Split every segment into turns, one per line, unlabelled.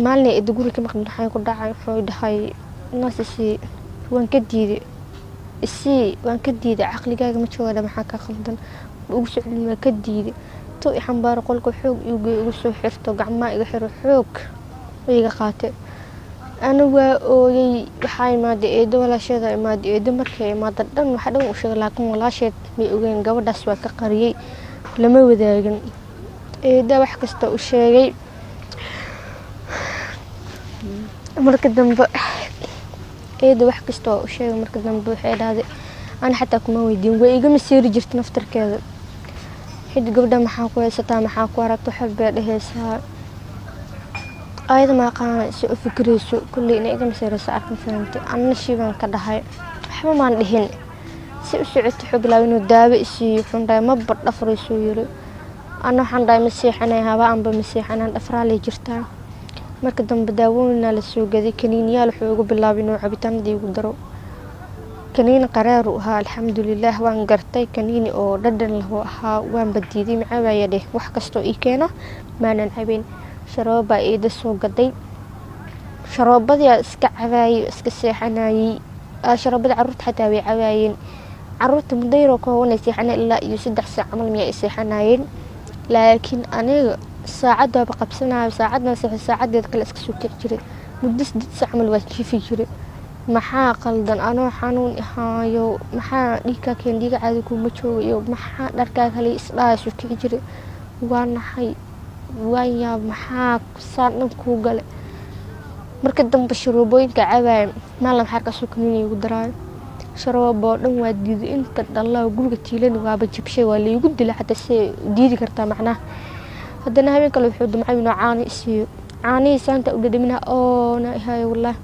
Maalin eedo guri ka maqan waxay ku dhacay, wuxuu dhahay naas isii, waan ka diiday, isii waan ka diiday, caqligaaga ma jooga, maxaa ka qaldan, ugu soo celin, waan ka diiday. To i xambaaro qolka xoog igu soo xirto, gacmaha iga xiro, xoog iga qaatay. Ana waa ooyay. Waxaa imaaday eedo, walaasheeda imaaday. Eedo markay imaada dhan waxa dhan u sheegay, laakiin walaasheed may ogeyn, gabadhaas waa ka qariyay, lama wadaagin. Eeda wax kasta u sheegay. Marka dambe eeda wax kasta waa u sheegay. Marka dambe waxay dhahday ana xataa kuma weydiin, way igama seeri jirta naftarkeeda. Xiddi gabadha maxaa ku haysataa, maxaa ku aragta, waxba bay dhehaysaa. Ayada ma aqaan si u fikirayso, kulley inay igama seerayso arkin, fahamtay. Anna shibaan ka dhahay, waxba maan dhihin. Si u socotay wuxuu bilaabay inuu daawo isiiyo. Wuxuun dhahay ma badh dhafraysuu yiri. Anna waxaan dhahay ma seexanay, haba anba ma seexanaan, dhafraalay jirtaa. Marka dambe daawooyinaa la soo gaday, kaniiniyaal wuxuu igu bilaabay inuu cabitaanadii igu daro. Kaniini qaraar uu ahaa, alxamdulilaah waan gartay. Kaniini oo dhadhan leh uu ahaa, waan badiiday, macabaaya dheh, wax kastoo ii keeno maanan cabayn. Sharoobaa eeda soo gaday, sharoobadii iska cabaayay, iska seexanayay. Sharoobada caruurta xataa way cabaayeen caruurta, muddo yaroo kooban ay seexanayeen, ilaa iyo 3 saac camal miyay seexanayeen, laakiin aniga saacadaaba qabsanayo, saacadna seexo, saacadeed kale iska soo kici jiray. Muddo 8 saac camal waa jiifi jiray. Maxaa qaldan, anoo xanuun ihaayo, maxaa dhiigkaa keen, dhiiga caadi kuma joogo, iyo maxaa dharkaa kale isdhaaya soo kici jiray. Waa naxay, waan yaab, maxaa saan dhan kuu gale. Marka dambe sharoobooyinka cabaaya, maalin waxaa arkaa kaniini igu daraayo, sharoobo oo dhan waa diiday. Inta dhallaa guriga tiilana waaba jabshay, waa laygu dilay xataa, see diidi kartaa macnaha. Haddana habeen kale wuxuu damcay inuu caano isiiyo. Caanihii saanta u dhadhaminaa oona ihayo, wallaahi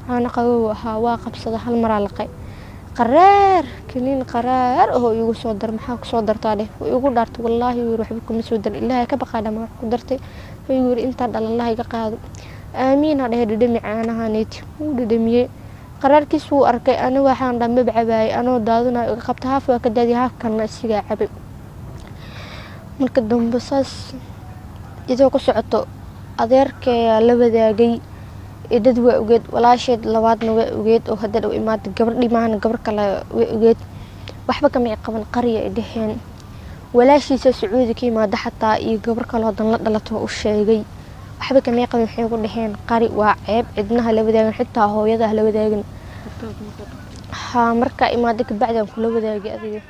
caano qabow ahaa, waa qabsada, hal maraa laqay. Qaraar kaniin qaraar oo igu soo dar, maxaa kusoo dartaa dheh, wuu igu dhaartay, wallaahi wuu yiri waxba kuma soo darin, ilaahay ka baqaa dhama wax ku dartay. Wuxuu igu yiri intaa dhal Allah iga qaado, aamiin ha dhehe, dhadhami caanahaneeti. Wuu dhadhamiyey, qaraarkiis wuu arkay. Ani waxaan dhan maba cabaayay, anoo daadinayo iga qabta, haaf waa ka daadiyay, haaf kalena isigaa cabay. Marka dambe saas iyadoo ku socoto, adeerkeeyaa la wadaagay, eedad waa ogeed, walaasheed labaadna waa ogeed oo hadda dhow imaada, gabadhii maahana gabar kale way ogeed, waxba kama qaban, qarya ay dhaheen. Walaashiisa Sacuudi ka yimaada xataa iyo gabar kaloo hadan la dhalato u sheegay, waxba kama qaban, waxay ku dhaheen qari, waa ceeb, cidnaha la wadaagin, xitaa hooyada la wadaagin. Haa, markaa imaada kabacdi aan kula wadaagay adiga.